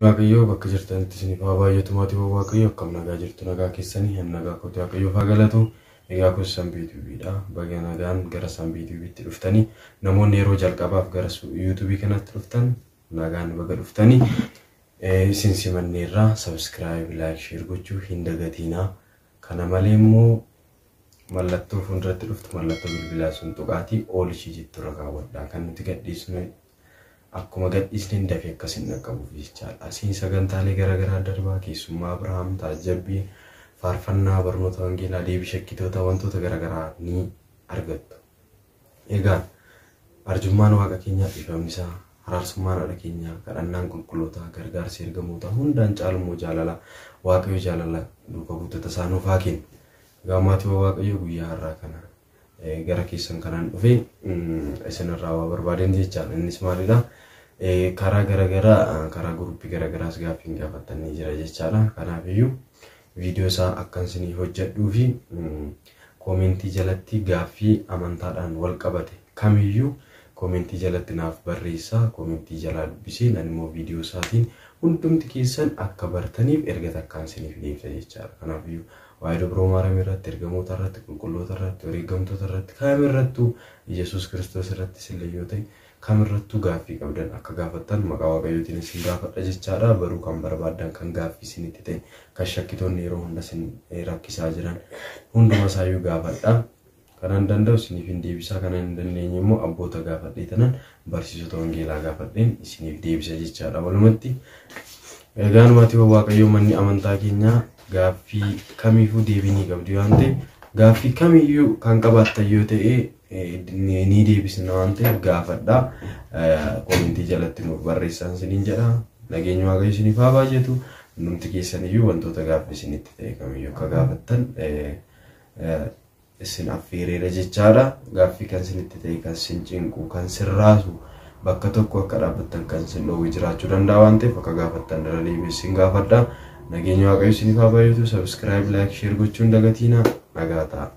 Waaqayyoo bakka jirtanitti isiniif haa baay'atu. Maatiiwwan Waaqayyoo, akkam nagaa jirtu? Nagaa keessanii? An nagaa kooti, Waaqayyoof haa galatu. Egaa kun Sanbii Tuubiidha. Baga nagaan gara Sanbii Tuubiitti dhuftanii. Namoonni yeroo jalqabaaf gara yuutuubii kanatti dhuftan, nagaan baga dhuftanii. Isin simanneerraa subscribe, like, share gochuu hin dagatiinaa. Kana malee immoo mallattoo fuulduratti dhuftu, mallattoo bilbilaa sun tuqaatii all ishii jettu irra kaawwadhaa. Kan nuti gadhiisnu akkuma gadhiisneen dafee akkas hin dhaqqabuuf jechaadha. Asiin sagantaalee garaagaraa darbaa, keessummaa Abirahaam, taajjabbii, faarfannaa, barnoota wangeelaa, deebii shakkitoota, wantoota garaagaraa ni argattu. Egaa arjummaan Waaqa keenyaa, dhiifamni isaa, araarsummaan haadha keenyaa, kadhannaan qulqullootaa, gargaarsi ergamootaa, hundaan caalummoo jaalala Waaqayyo, jaalala duuka buutota isaa nuuf haa kennu. Egaa maatiiwwan Waaqayyo, guyyaa har'aa kana gara keessan kanaan dhufe isinirraa waa barbaaden jechaadha. Innis maalidha? Karaa garaagaraa, karaa guruppii garaagaraas gaaffiin gaafattanii jira jechaadha. Kanaafiyyuu viidiyoo isaa akkan isinii hojjedhuu fi koomentii jalatti gaaffii amantaadhaan wal qabate kamiyyuu koomentii jalatti naaf barreessaa. Koomentii jalaa dubbisee ani immoo viidiyoo isaatiin hundumti keessan akka bartaniif erga takkaan isiniif deebisa jechaadha. Kanaafiyyuu waa'ee Dubroo Maariyaam irratti, ergamoota irratti, qulqulloota irratti, wareegamtoota irratti, kamirrattuu, Yesuus Kiristoos irrattis illee yoo ta'e, kamirrattuu gaaffii qabdan akka gaafattan maqaa Waaqayyootiin isin gaafadha jechaadha. Baruu kan barbaaddan, kan gaaffii isinitti ta'e, kan shakkitoonni yeroo hunda isin rakkisaa jiran hunduma isaayyuu gaafadha. Kanan danda'u isiniif hin deebisaa, kanan hin dandeenye immoo abboota gaafadhee tanan, barsiisota wangeelaa gaafadheen isiniif deebisa jechaadha. Walumatti egaan maatiiwwan Waaqayyoo, manni amantaa keenyaa gaaffii kamiifuu deebii ni qabdi waan ta'eef, gaaffii kamiyyuu kan qabaattan yoo ta'e ni deebisna waan ta'eef gaafadhaa. Koomentii jalatti nuuf barreessaa isiniin jedha. Nageenyi Waaqayyo isiniif haa baay'atu. Hundumti keessaniyyuu wantoota gaaffii isinitti ta'e kamiyyuu akka gaafattan isin affeereera jechaadha. Gaaffii kan isinitti ta'e, kan isin cinqu, kan isin raasu, bakka tokko akka dhaabbattan kan isin dhoowwe jiraachuu danda'a waan ta'eef akka gaafattan irra deebi'ee isin gaafadha. Nageenya Waaqayyo isiniif haa baay'atu. Subscribe, like, share gochuun dagatiina. Nagaa ta'a.